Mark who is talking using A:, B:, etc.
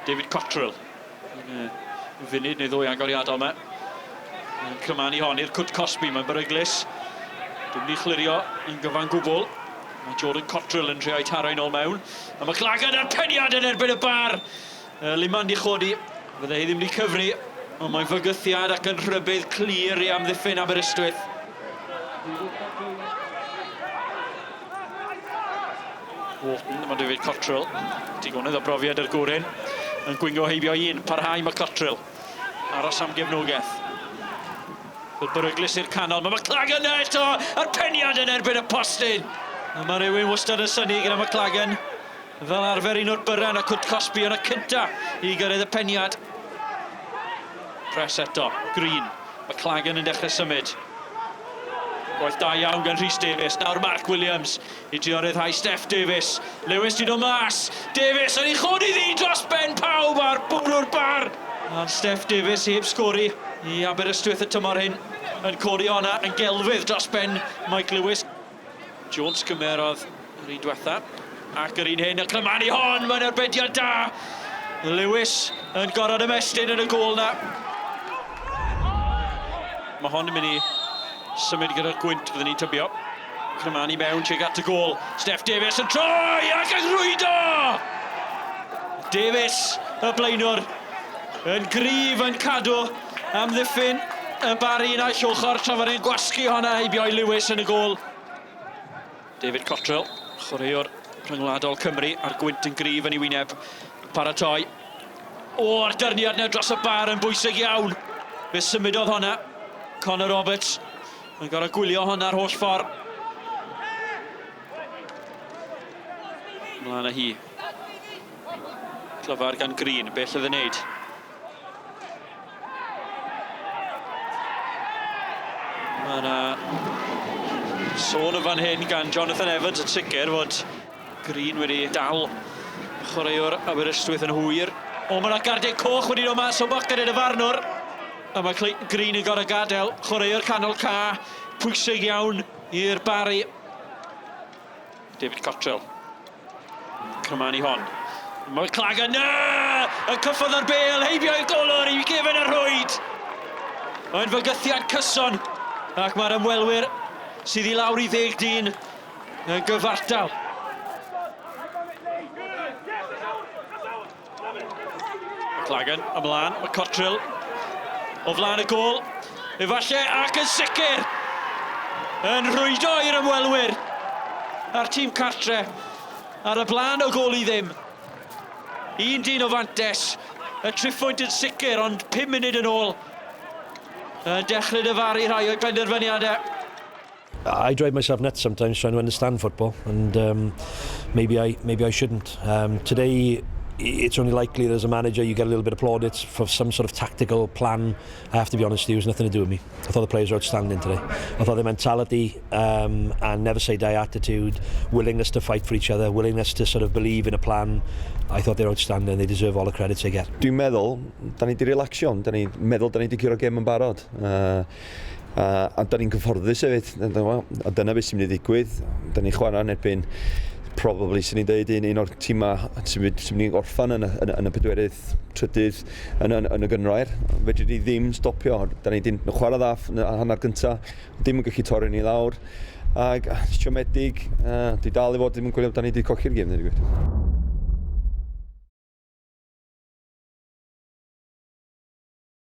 A: David Cotterill yn y funud neu ddwy agoriadol yma. Yn cymanu hon i'r cwt cosbi, mae'n beryglus. Dim wedi chlirio yn gyfan gwbl. Mae Jordan Cotterill yn trio ei taro i'n ôl mewn. A McLagan a'r peniad yn erbyn y bar. Liman di chodi, fydde hi ddim wedi cyfri, ond mae'n fygythiad ac yn rhybudd clir i amddiffyn Aberystwyth. Wharton, mae David Cotterill, digonedd o brofiad yr gwrin, yn gwingo heibio un, parhau mae Cotterill, aros am gefnogaeth. Fel beryglus i'r canol, mae McLagan yna eto, a'r peniad yn erbyn y postyn. A mae rhywun wastad yn synnu gyda McLagan. Fel arfer un o'r byrra yn y cwt cosbi yn y cynta i gyrraedd y peniad. Press eto, Green. McLagan yn dechrau symud. Gwaith da iawn gan Rhys Davies. Nawr Mark Williams i drio ryddhau Steff Davies. Lewis di dod mas. Davies yn ei chodi ddi dros ben pawb ar bwrw'r bar. A Steff Davies heb sgori i Aberystwyth y tymor hyn yn codi honna yn gelfydd dros ben Mike Lewis. Jones gymerodd yr un diwetha ac yr un hyn, y clymanu hon, mae'n arbediad da. Lewis yn gorfod ymestyn yn y gôl na. Mae hon yn mynd i symud gyda'r gwynt, byddwn ni'n tybio. Clymanu mewn tuag at y gôl. Steff Davies yn troi ac yn rhwydo! Davies, y blaenwr, yn gryf yn cadw amddiffyn y Barri naill ochr tra fod e'n gwasgu honna heibio i Lewis yn y gôl. David Cotterill, chwaraewr rhyngwladol Cymru, a'r gwynt yn gryf yn ei wyneb. Paratoi. O'r dyrniad yna dros y bar yn bwysig iawn. Fe symudodd honna. Connor Roberts yn gorfod gwylio honna'r holl ffordd. Mlaen â hi. Clyfar gan Green, bell oedd yn neud. Mae yna sôn yn fan hyn gan Jonathan Evans yn sicr fod Green wedi dal chwaraewr Aberystwyth yn hwyr. O, mae yna gardiau coch wedi dod mas o boced y dyfarnwr. A mae Clayton Green yn gorfod gadael chwaraewr canol ca pwysig iawn i'r Barri. David Cotterill. Cymanu hon. Mae Clagan na! Yn cyffwrdd â'r bêl, heibio i'r golwr i gefen y rhwyd. Mae'n fygythiad cyson ac mae'r ymwelwyr sydd i lawr i ddeg dyn yn gyfartal. McLagan ymlaen, mae Cotterill o flaen y gôl. Efallai ac yn sicr yn rhwydo i'r ymwelwyr a'r tîm cartre ar y blaen o gôl i ddim. Un dyn o fantes, y triphwynt yn sicr, ond 5 munud yn ôl yn dechrau dyfaru rhai o'i penderfyniadau.
B: I drive myself nuts sometimes trying to understand football, and um, maybe I maybe I shouldn't. Um, today, it's only likely that as a manager you get a little bit of plaudits for some sort of tactical plan. I have to be honest, it was nothing to do with me. I thought the players were outstanding today. I thought their mentality um, and never say die attitude, willingness to fight for each other, willingness to sort of believe in a plan. I thought they were outstanding. They deserve all the credits they get.
C: Dwi'n meddwl, da ni di relaxio, da ni'n meddwl da ni di curo gêm yn barod. Uh, A, a da ni'n cyfforddus hefyd, a dyna beth sy'n mynd i ddigwydd. Da ni'n chwarae yn erbyn, probably, sy'n ni'n dweud, un, un o'r tîmau sy'n mynd, sy mynd i orffan yn y, yn, yn y pedwerydd, trydydd yn, yn, yn y gynrair. Fedri ni ddim stopio. Da ni wedi chwarae dda yn y hanner gyntaf, dim yn gallu torri ni lawr. Ac siomedig, uh, di dal i fod ddim yn gwylio, da ni wedi colli'r gêm, dweud y gwir.